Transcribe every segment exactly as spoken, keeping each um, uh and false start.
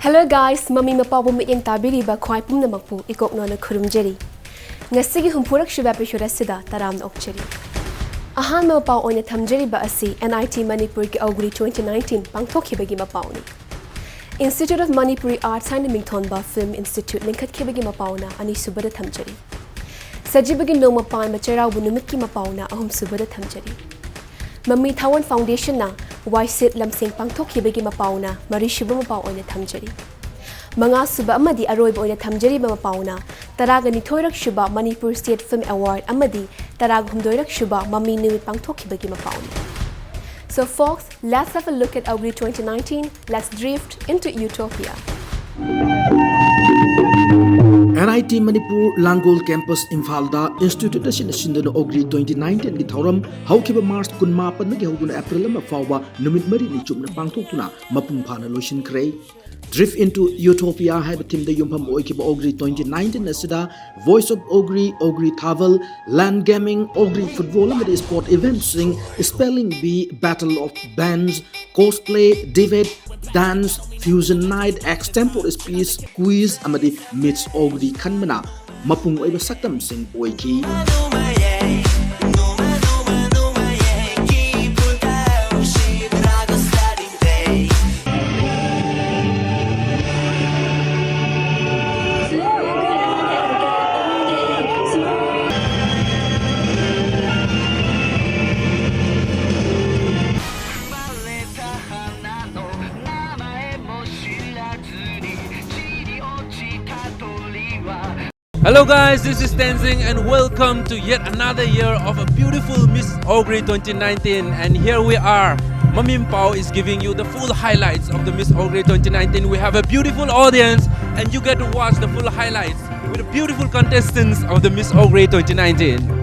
Hello guys, ꯃꯃꯤ ꯃꯄꯥꯕꯨ ꯃꯤꯠꯌꯦꯡ ꯇꯥꯕꯤꯔꯤꯕ ꯈ꯭ꯋꯥꯏ ꯄꯨꯝꯅꯃꯛꯄꯨ ꯏꯀꯣꯛꯅꯣꯅ ꯈꯨꯔꯨꯝꯖꯔꯤ꯫ ꯉꯁꯤꯒꯤ ꯍꯨꯝꯐꯨꯔꯛ ꯁꯨꯕ episode ꯑꯁꯤꯗ ꯇꯔꯥꯝꯅ ꯑꯣꯛꯆꯔꯤ꯫ ꯑꯍꯥꯟꯕ ꯃꯄꯥꯎ ꯑꯣꯏꯅ ꯊꯝꯖꯔꯤꯕ ꯑꯁꯤ N I T ꯃꯅꯤꯄꯨꯔꯒꯤ ꯑꯣꯒ꯭ꯔꯤ twenty nineteen ꯄꯥꯡꯊꯣꯛꯈꯤꯕꯒꯤ ꯃꯄꯥꯎꯅꯤ꯫ Institute of Manipuri Arts ꯍꯥꯏꯅ ꯃꯤꯡꯊꯣꯟꯕ Film Institute ꯂꯤꯡꯈꯠꯈꯤꯕꯒꯤ ꯃꯄꯥꯎꯅ ꯑꯅꯤꯁꯨꯕꯗ ꯊꯝꯖꯔꯤ꯫ ꯁꯖꯤꯕꯒꯤ ꯅꯣꯡꯃ ꯄꯥꯟꯕ ꯆꯩꯔꯥꯎꯕ ꯅꯨꯃꯤꯠꯀꯤ ꯃꯄꯥꯎꯅ ꯑꯍꯨꯝꯁꯨꯕꯗ ꯊꯝꯖꯔꯤ꯫ ꯃꯃꯤ ꯊꯥꯋꯟ Foundation ꯅ ꯋꯥꯏꯁꯤꯠ ꯂꯝꯁꯦꯡ ꯄꯥꯡꯊꯣꯛꯈꯤꯕꯒꯤ ꯃꯄꯥꯎꯅ ꯃꯔꯤꯁꯨꯕ ꯃꯄꯥꯎ ꯑꯣꯏꯅ ꯊꯝꯖꯔꯤ꯫ ꯃꯉꯥꯁꯨꯕ ꯑꯃꯗꯤ ꯑꯔꯣꯏꯕ ꯑꯣꯏꯅ ꯊꯝꯖꯔꯤꯕ ꯃꯄꯥꯎꯅ ꯇꯔꯥꯒ ꯅꯤꯊꯣꯏꯔꯛ ꯁꯨꯕ Manipur State Film Award ꯑꯃꯗꯤ ꯇꯔꯥꯒ ꯍꯨꯝꯗꯣꯏꯔꯛ ꯁꯨꯕ ꯃꯃꯤ ꯅꯨꯃꯤꯠ ꯄꯥꯡꯊꯣꯛꯈꯤꯕꯒꯤ ꯃꯄꯥꯎꯅꯤ꯫ So folks, let's have a look at Ogri twenty nineteen. Let's drift into utopia. N I T Manipur Langol campus ꯏꯝꯐꯥꯜꯗ institute ꯑꯁꯤꯅ ꯁꯤꯟꯗꯨꯅ ꯑꯣꯒ꯭ꯔꯤ twenty nineteen ꯒꯤ ꯊꯧꯔꯝ ꯍꯧꯈꯤꯕ March ꯀꯨꯟꯃꯥꯄꯟꯗꯒꯤ ꯍꯧꯗꯨꯅ April ꯑꯃ ꯐꯥꯎꯕ ꯅꯨꯃꯤꯠ ꯃꯔꯤꯅꯤ ꯆꯨꯞꯅ ꯄꯥꯡꯊꯣꯛꯇꯨꯅ ꯃꯄꯨꯡ ꯐꯥꯅ ꯂꯣꯏꯁꯤꯟꯈ꯭ꯔꯦ꯫ Drift into Utopia ꯍꯥꯏꯕ theme ꯗ ꯌꯨꯝꯐꯝ ꯑꯣꯏꯈꯤꯕ ꯑꯣꯒ꯭ꯔꯤ twenty nineteen ꯑꯁꯤꯗ Voice of Ogri, ꯑꯣꯒ꯭ꯔꯤ Thabal, land gaming, ꯑꯣꯒ꯭ꯔꯤ football ꯑꯃꯗꯤ sport event ꯁꯤꯡ, spelling bee, battle of bands, cosplay, debate, dance, fusion night, extempore speech, quiz ꯑꯃꯗꯤ Miss ꯑꯣꯒ꯭ꯔꯤ ꯈꯟꯕꯅ ꯃꯄꯨꯡ ꯑꯣꯏꯕ ꯁꯛꯇꯝꯁꯤꯡ ꯑꯣꯏꯈꯤ꯫ Hello guys, this is Tenzing and welcome to yet another year of a beautiful Miss Ogri twenty nineteen, and here we are. Mami Mapao is giving you the full highlights of the Miss Ogri twenty nineteen. We have a beautiful audience and you get to watch the full highlights with the beautiful contestants of the Miss Ogri twenty nineteen.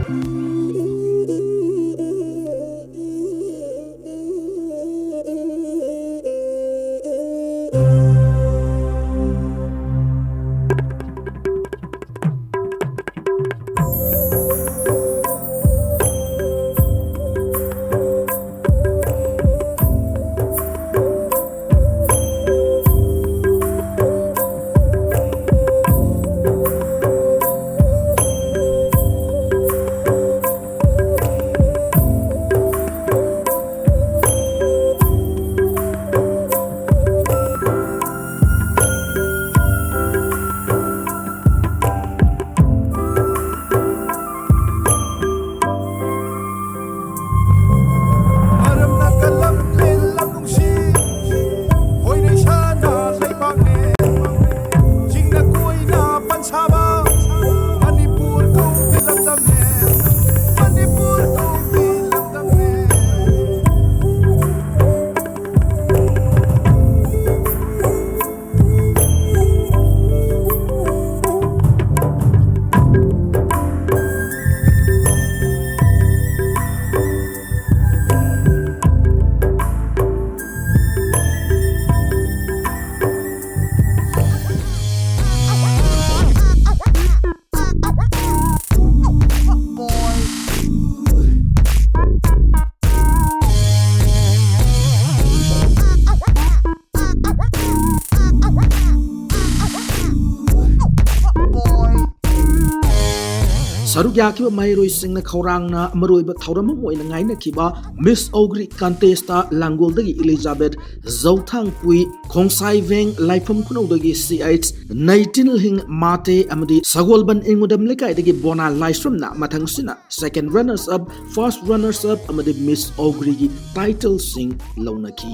ꯁꯔꯨꯛ ꯌꯥꯈꯤꯕ ꯃꯍꯩꯔꯣꯏꯁꯤꯡꯅ ꯈꯧꯔꯥꯡꯅ ꯃꯔꯨꯑꯣꯏꯕ ꯊꯧꯔꯝ ꯑꯃ ꯑꯣꯏꯅ ꯉꯥꯏꯅꯈꯤꯕ ꯃꯤꯁ ꯑꯣꯒ꯭ꯔꯤ contest ꯂꯥꯡꯒꯣꯜꯗꯒꯤ ꯏꯂꯤꯖꯥꯕꯦꯠ ꯖꯧꯊꯥꯡꯄꯨꯏ, ꯈꯣꯡꯁꯥꯏꯚꯦꯡ ꯂꯥꯏꯐꯝ ꯈꯨꯅꯧꯗꯒꯤ ꯁꯤ H ꯅꯩꯇꯤꯟꯂꯤꯡ Mate ꯑꯃꯗꯤ ꯁꯒꯣꯜꯕꯟ ꯏꯉꯨꯗꯝ ꯂꯩꯀꯥꯏꯗꯒꯤ ꯕꯣꯅꯥ ꯂꯥꯏꯁ꯭ꯔꯝꯅ ꯃꯊꯪꯁꯤꯅ second runners up, first runners up ꯑꯃꯗꯤ ꯃꯤꯁ ꯑꯣꯒ꯭ꯔꯤꯒꯤ ꯇꯥꯏꯇꯜꯁꯤꯡ ꯂꯧꯅꯈꯤ꯫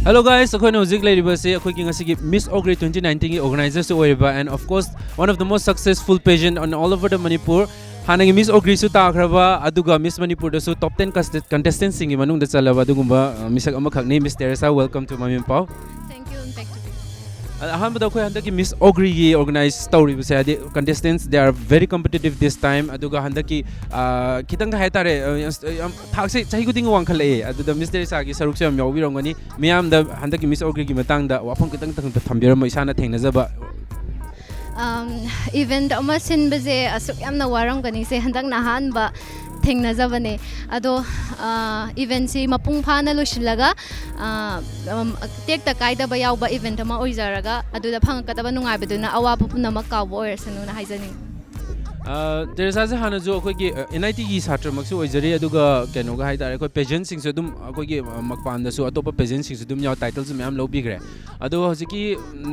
Hello guys, ꯑꯩꯈꯣꯏꯅ ꯍꯧꯖꯤꯛ ꯂꯩꯔꯤꯕꯁꯤ ꯑꯩꯈꯣꯏꯒꯤ ꯉꯁꯤꯒꯤ Miss Ogri twenty nineteenꯒꯤ organizerꯁꯨ ꯑꯣꯏꯔꯤꯕ and of course one of the most successful pageant on all over the Manipur꯫ ꯍꯥꯟꯅꯒꯤ Miss Ogriꯁꯨ ꯇꯥꯈ꯭ꯔꯕ, ꯑꯗꯨꯒ Miss Manipurꯗꯁꯨ top ten contest- contestantꯁꯤꯡꯒꯤ ꯃꯅꯨꯡꯗ ꯆꯜꯂꯕ ꯑꯗꯨꯒꯨꯝꯕ ꯑ, ꯃꯤꯁꯛ ꯑꯃꯈꯛꯅꯤ꯫ Miss Teresa, welcome to ꯃꯃꯤ ꯃꯄꯥꯎ꯫ Thank you, back to you. ꯑ, ꯑꯍꯥꯟꯕꯗ ꯑꯩꯈꯣꯏ ꯍꯟꯗꯛꯀꯤ Miss Ogriꯒꯤ organize ꯇꯧꯔꯤꯕꯁꯦ, ꯍꯥꯏꯗꯤ contestants, they are very competitive this time꯫ ꯑꯗꯨꯒ ꯍꯟꯗꯛꯀꯤ ꯑ, ꯈꯤꯇꯪ ꯍꯥꯏꯇꯥꯔꯦ, ꯑ, ꯌꯥꯝ ꯊꯥꯛꯁꯦ ꯆꯍꯤ ꯈꯨꯗꯤꯡꯒꯤ ꯋꯥꯡꯈꯠꯂꯛꯑꯦ꯫ ꯑꯗꯨꯗ Miss Teresaꯒꯤ ꯁꯔꯨꯛꯁꯨ ꯌꯥꯝ ꯌꯥꯎꯕꯤꯔꯝꯒꯅꯤ꯫ ꯃꯤꯌꯥꯝꯗ ꯍꯟꯗꯛꯀꯤ Miss Ogriꯒꯤ ꯃꯇꯥꯡꯗ ꯋꯥꯐꯝ ꯈꯤꯇꯪ ꯊꯝꯕꯤꯔꯝꯃꯣ, ꯏꯁꯥꯅ ꯊꯦꯡꯅꯖꯕ꯫ ꯑꯝ, event ꯑꯃ ꯁꯤꯟꯕꯁꯦ ꯑꯁꯨꯛ ꯌꯥꯝꯅ ꯋꯥꯔꯝꯒꯅꯤꯁꯦ ꯍꯟꯗꯛꯅ ꯑꯍꯥꯟꯕ ꯊꯦꯡꯅꯖꯕꯅꯦ꯫ ꯑꯗꯣ ꯑ, eventꯁꯤ ꯃꯄꯨꯡ ꯐꯥꯅ ꯂꯣꯏꯁꯤꯜꯂꯒ ꯑ, ꯑꯝ, ꯇꯦꯛꯇ ꯀꯥꯏꯗꯕ ꯌꯥꯎꯕ event ꯑꯃ ꯑꯣꯏꯖꯔꯒ ꯑꯗꯨꯗ ꯐꯪꯉꯛꯀꯗꯕ ꯅꯨꯡꯉꯥꯏꯕꯗꯨꯅ ꯑꯋꯥꯕ ꯄꯨꯝꯅꯃꯛ ꯀꯥꯎꯕ ꯑꯣꯏꯔꯁꯅꯨꯅ ꯍꯥꯏꯖꯅꯤꯡꯉꯤ꯫ ꯑ, ꯇꯦꯔꯦꯁꯥꯁꯦ ꯍꯥꯟꯅꯁꯨ ꯑꯩꯈꯣꯏꯒꯤ ꯑꯦꯟ ꯑꯥꯏ ꯇꯤꯒꯤ ꯁꯥꯇ꯭ꯔꯃꯛꯁꯨ ꯑꯣꯏꯖꯔꯤ, ꯑꯗꯨꯒ ꯀꯩꯅꯣꯒ ꯍꯥꯏꯇꯥꯔꯦ, ꯑꯩꯈꯣꯏ pageantꯁꯤꯡꯁꯨ ꯑꯗꯨꯝ ꯑꯩꯈꯣꯏꯒꯤ ꯑ, ꯃꯄꯥꯟꯗꯁꯨ ꯑꯇꯣꯞꯄ pageantꯁꯤꯡꯁꯨ ꯑꯗꯨꯝ ꯌꯥꯎ, titleꯁꯨ ꯃꯌꯥꯝ ꯂꯧꯕꯤꯈ꯭ꯔꯦ꯫ ꯑꯗꯣ ꯍꯧꯖꯤꯛꯀꯤ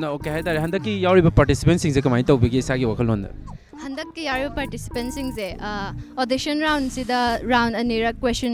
ꯅ- ꯀꯩ ꯍꯥꯏꯇꯥꯔꯦ, ꯍꯟꯗꯛꯀꯤ ꯌꯥꯎꯔꯤꯕ participantꯁꯤꯡꯁꯦ ꯀꯃꯥꯏꯅ ꯇꯧꯕꯤꯒꯦ ꯏꯁꯥꯒꯤ ꯋꯥꯈꯜꯂꯣꯟꯗ? ꯍꯟꯗꯛꯀꯤ ꯌꯥꯎꯔꯤꯕ participantꯁꯤꯡꯁꯦ ꯑ, audition roundꯁꯤꯗ round ꯑꯅꯤꯔꯛ question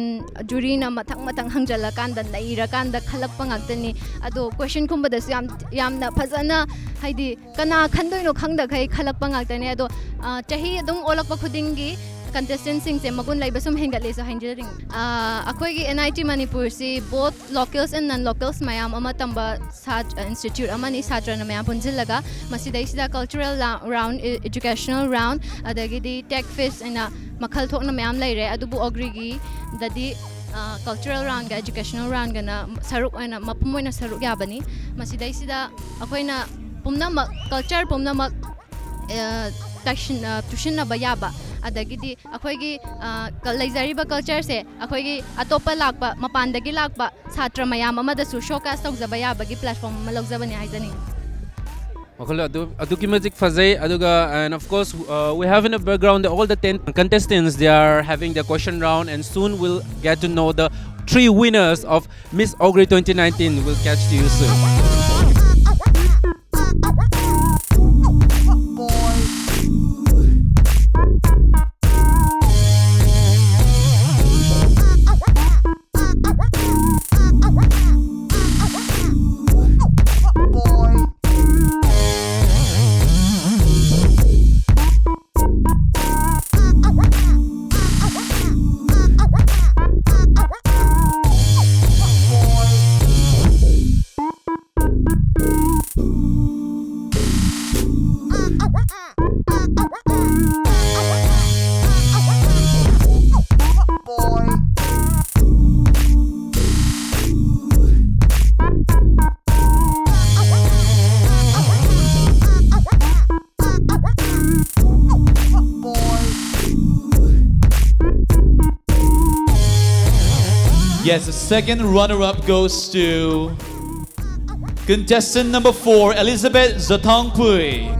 juryꯅ ꯃꯊꯪ ꯃꯊꯪ ꯍꯪꯖꯜꯂꯀꯥꯟꯗ ꯅꯩꯔꯀꯥꯟꯗ ꯈꯜꯂꯛꯄ ꯉꯥꯛꯇꯅꯤ꯫ ꯑꯗꯣ questionꯒꯨꯝꯕꯗꯁꯨ ꯌꯥꯝ ꯌꯥꯝꯅ ꯐꯖꯅ, ꯍꯥꯏꯗꯤ ꯀꯅꯥ ꯈꯟꯗꯣꯏꯅꯣ ꯈꯪꯗꯈꯩ ꯈꯜꯂꯛꯄ ꯉꯥꯛꯇꯅꯦ꯫ ꯑꯗꯣ ꯑ, ꯆꯍꯤ ꯑꯗꯨꯝ ꯑꯣꯜꯂꯛꯄ ꯈꯨꯗꯤꯡꯒꯤ contestantꯁꯤꯡꯁꯦ ꯃꯒꯨꯟ ꯂꯩꯕ ꯁꯨꯝ ꯍꯦꯟꯒꯠꯂꯦꯁꯨ ꯍꯥꯏꯖꯅꯤꯡꯉꯤ꯫ ꯑ, ꯑꯩꯈꯣꯏꯒꯤ ꯑꯦꯟ ꯑꯥꯏ ꯇꯤ ꯃꯅꯤꯄꯨꯔꯁꯤ both locals and non locals ꯃꯌꯥꯝ ꯑꯃ ꯇꯝꯕ ꯁꯥꯇ꯭ꯔ institute ꯑꯃꯅꯤ꯫ ꯁꯥꯇ꯭ꯔꯅ ꯃꯌꯥꯝ ꯄꯨꯟꯁꯤꯜꯂꯒ ꯃꯁꯤꯗꯩꯁꯤꯗ cultural round, educational round, ꯑꯗꯒꯤꯗꯤ tech fest ꯍꯥꯏꯅ ꯃꯈꯜ ꯊꯣꯛꯅ ꯃꯌꯥꯝ ꯂꯩꯔꯦ꯫ ꯑꯗꯨꯕꯨ Ogriꯒꯤꯗꯗꯤ ꯀꯜꯆꯔꯦꯜ ꯔꯥꯎꯟꯒ ꯑꯦꯖꯨꯀꯦꯁꯅꯦꯜ ꯔꯥꯎꯟꯒꯅ ꯁꯔꯨꯛ ꯑꯣꯏꯅ, ꯃꯄꯨꯝ ꯑꯣꯏꯅ ꯁꯔꯨꯛ ꯌꯥꯕꯅꯤ꯫ ꯃꯁꯤꯗꯩꯁꯤꯗ ꯑꯩꯈꯣꯏꯅ ꯄꯨꯝꯅꯃꯛ, ꯀꯜꯆꯔ ꯄꯨꯝꯅꯃꯛ, ꯑ, ꯇꯥꯏꯁꯤꯟ-, ꯑ, ꯇꯨꯁꯤꯟꯅꯕ ꯌꯥꯕ, ꯑꯗꯒꯤꯗꯤ ꯑꯩꯈꯣꯏꯒꯤ, ꯑ, ꯀ-, ꯂꯩꯖꯔꯤꯕ ꯀꯜꯆꯔꯁꯦ ꯑꯩꯈꯣꯏꯒꯤ ꯑꯇꯣꯞꯄ ꯂꯥꯛꯄ, ꯃꯄꯥꯟꯗꯒꯤ ꯂꯥꯛꯄ ꯁꯥꯇ꯭ꯔ ꯃꯌꯥꯝ ꯑꯃꯗꯁꯨ ꯁꯣꯀꯥꯁ ꯇꯧꯖꯕ ꯌꯥꯕꯒꯤ ꯄ꯭ꯂꯦꯠꯐꯣꯝ ꯑꯃ ꯂꯧꯖꯕꯅꯤ ꯍꯥꯏꯖꯅꯤꯡꯉꯤ꯫ ꯋꯥꯈꯜ ꯑꯗꯨ ꯑꯗꯨꯛꯀꯤ ꯃꯇꯤꯛ ꯐꯖꯩ꯫ ꯑꯗꯨꯒ, and of course, uh, we have in the background all the ten contestants. They are having the question round, and soon we'll get to know the three winners of Miss Ogri twenty nineteen. We'll catch to you soon. Yes, the second runner-up goes to contestant number four, Elizabeth Zatongpui.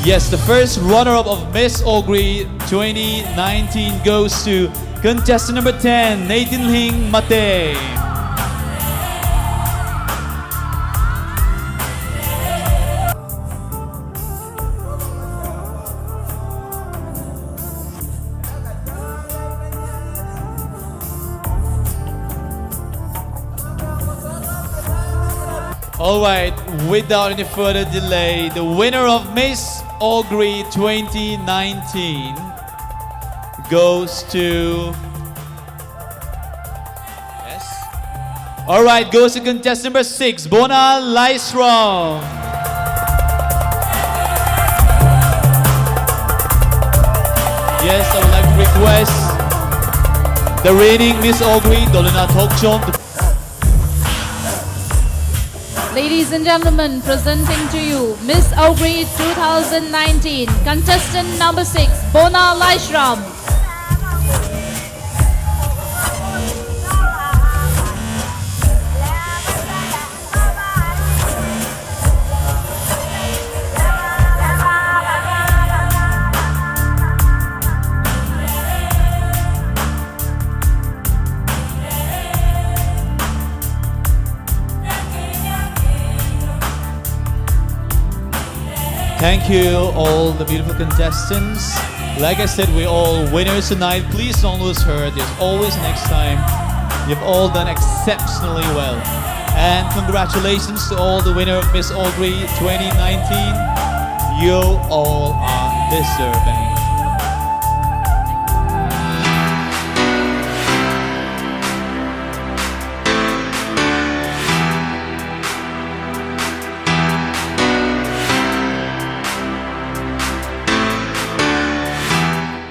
Yes, the first runner-up of Miss Ogri twenty nineteen goes to contestant number ten, Nathan Ling Mate. All right, without any further delay, the winner of Miss Ogre twenty nineteen goes to. Yes. All right, goes to contestant number six, Bona Laisram. Yes, I would like to request the reigning Miss Ogre, Dolina Thokchom, to. Ladies and gentlemen, presenting to you Miss Ogre twenty nineteen, contestant number six, Bona Laisram. Thank you, all the beautiful contestants. Like I said, we're all winners tonight. Please don't lose heart. There's always next time. You've all done exceptionally well. And congratulations to all the winner of Miss Ogre twenty nineteen. You all are deserving.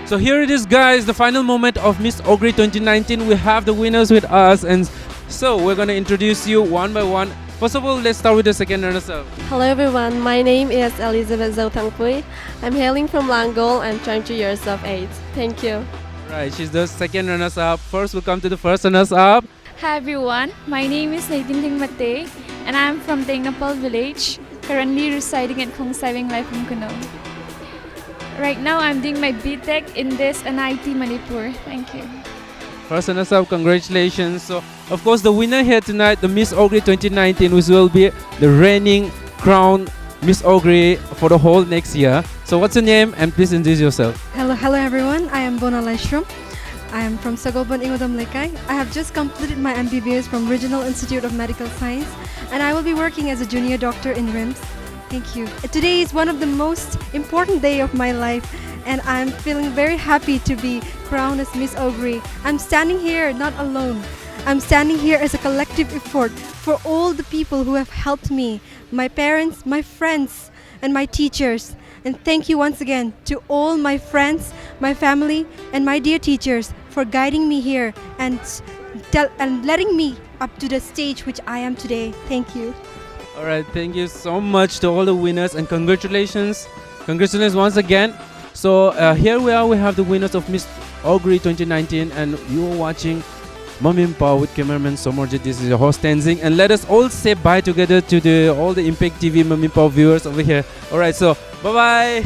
So here it is, guys, the final moment of Miss Ogre twenty nineteen. We have the winners with us, and so we're gonna introduce you one by one. First of all, let's start with the second runners-up. Hello, everyone. My name is Elizabeth Zothangpui. I'm hailing from Langol. I'm twenty years of age. Thank you. Right, she's the second runners-up. First, we'll come to the first runners-up. Hi, everyone. My name is Nadine Dingmate, and I'm from Tengnoupal village, currently residing at Khongsai Venglai, Phungkuno. Right now, I'm doing my B Tech in this N I T Manipur. Thank you. First runners-up, congratulations. So, of course, the winner here tonight, the Miss Ogre twenty nineteen, which will be the reigning crown Miss Ogre for the whole next year. So, what's your name? And please introduce yourself. Hello, hello, everyone. I am Bona Laishram. I am from Sagoban Ingodam Lekai. I have just completed my M B B S from Regional Institute of Medical Science, and I will be working as a junior doctor in RIMS. Thank you. Today is one of the most important day of my life, and I'm feeling very happy to be crowned as Miss Ogri. I'm standing here not alone. I'm standing here as a collective effort for all the people who have helped me, my parents, my friends, and my teachers. And thank you once again to all my friends, my family, and my dear teachers for guiding me here and tell and letting me up to the stage which I am today. Thank you. All right, thank you so much to all the winners and congratulations. Congratulations once again. So uh, here we are, we have the winners of Miss Ogri twenty nineteen, and you are watching Mami Mpao with cameraman Somorjit. This is your host Tenzing, and let us all say bye together to the all the Impact T V Mami Mpao viewers over here. All right, so bye bye.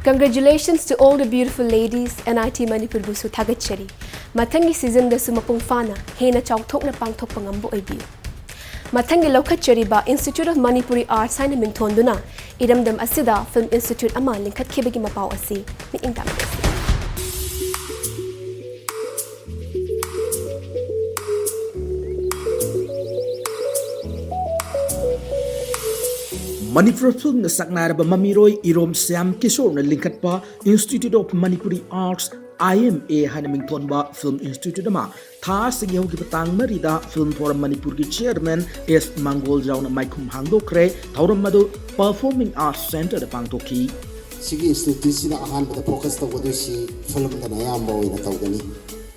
Congratulations to all the beautiful ladies, N I T Manipur ꯕꯨꯁꯨ ꯊꯥꯒꯠꯆꯔꯤ꯫ ꯃꯊꯪꯒꯤ season ꯗꯁꯨ ꯃꯄꯨꯡ ꯐꯥꯅ ꯍꯦꯟꯅ ꯆꯥꯎꯊꯣꯛꯅ ꯄꯥꯡꯊꯣꯛꯄ ꯉꯝꯕ ꯑꯣꯏꯕꯤꯌꯨ꯫ ꯃꯊꯪꯒꯤ ꯂꯧꯈꯠꯆꯔꯤꯕ Institute of Manipuri Arts ꯍꯥꯏꯅ ꯃꯤꯡꯊꯣꯟꯗꯨꯅ ꯏꯔꯝꯗꯝ ꯑꯁꯤꯗ film institute ꯑꯃ ꯂꯤꯡꯈꯠꯈꯤꯕꯒꯤ ꯃꯄꯥꯎ ꯑꯁꯤ ꯃꯤꯠꯌꯦꯡ ꯇꯥꯃꯤꯟꯅꯁꯤ꯫ ꯃꯅꯤꯄꯨꯔ ꯐꯤꯜꯝꯅ ꯁꯛꯅꯥꯏꯔꯕ ꯃꯃꯤꯔꯣꯏ ꯏꯔꯣꯝ Shyam ꯀꯤꯁꯣꯔꯅ ꯂꯤꯡꯈꯠꯄ Institute of Manipuri Arts, I M A ꯍꯥꯏꯅ ꯃꯤꯡꯊꯣꯟꯕ film institute ꯑꯃ ꯊꯥ ꯑꯁꯤꯒꯤ ꯍꯧꯈꯤꯕ ꯇꯥꯡ ꯃꯔꯤꯗ Film Forum ꯃꯅꯤꯄꯨꯔꯒꯤ chairman S ꯃꯥꯡꯒꯣꯜꯖꯥꯎꯅ ꯃꯥꯏꯈꯨꯝ ꯍꯥꯡꯗꯣꯛꯈ꯭ꯔꯦ꯫ ꯊꯧꯔꯝ ꯑꯗꯨ Performing Arts Centreꯗ ꯄꯥꯡꯊꯣꯛꯈꯤ꯫ ꯁꯤꯒꯤ instituteꯁꯤꯅ ꯑꯍꯥꯟꯕꯗ focus ꯇꯧꯒꯗꯣꯏꯁꯤ filmꯗꯅ ꯑꯌꯥꯝꯕ ꯑꯣꯏꯅ ꯇꯧꯒꯅꯤ꯫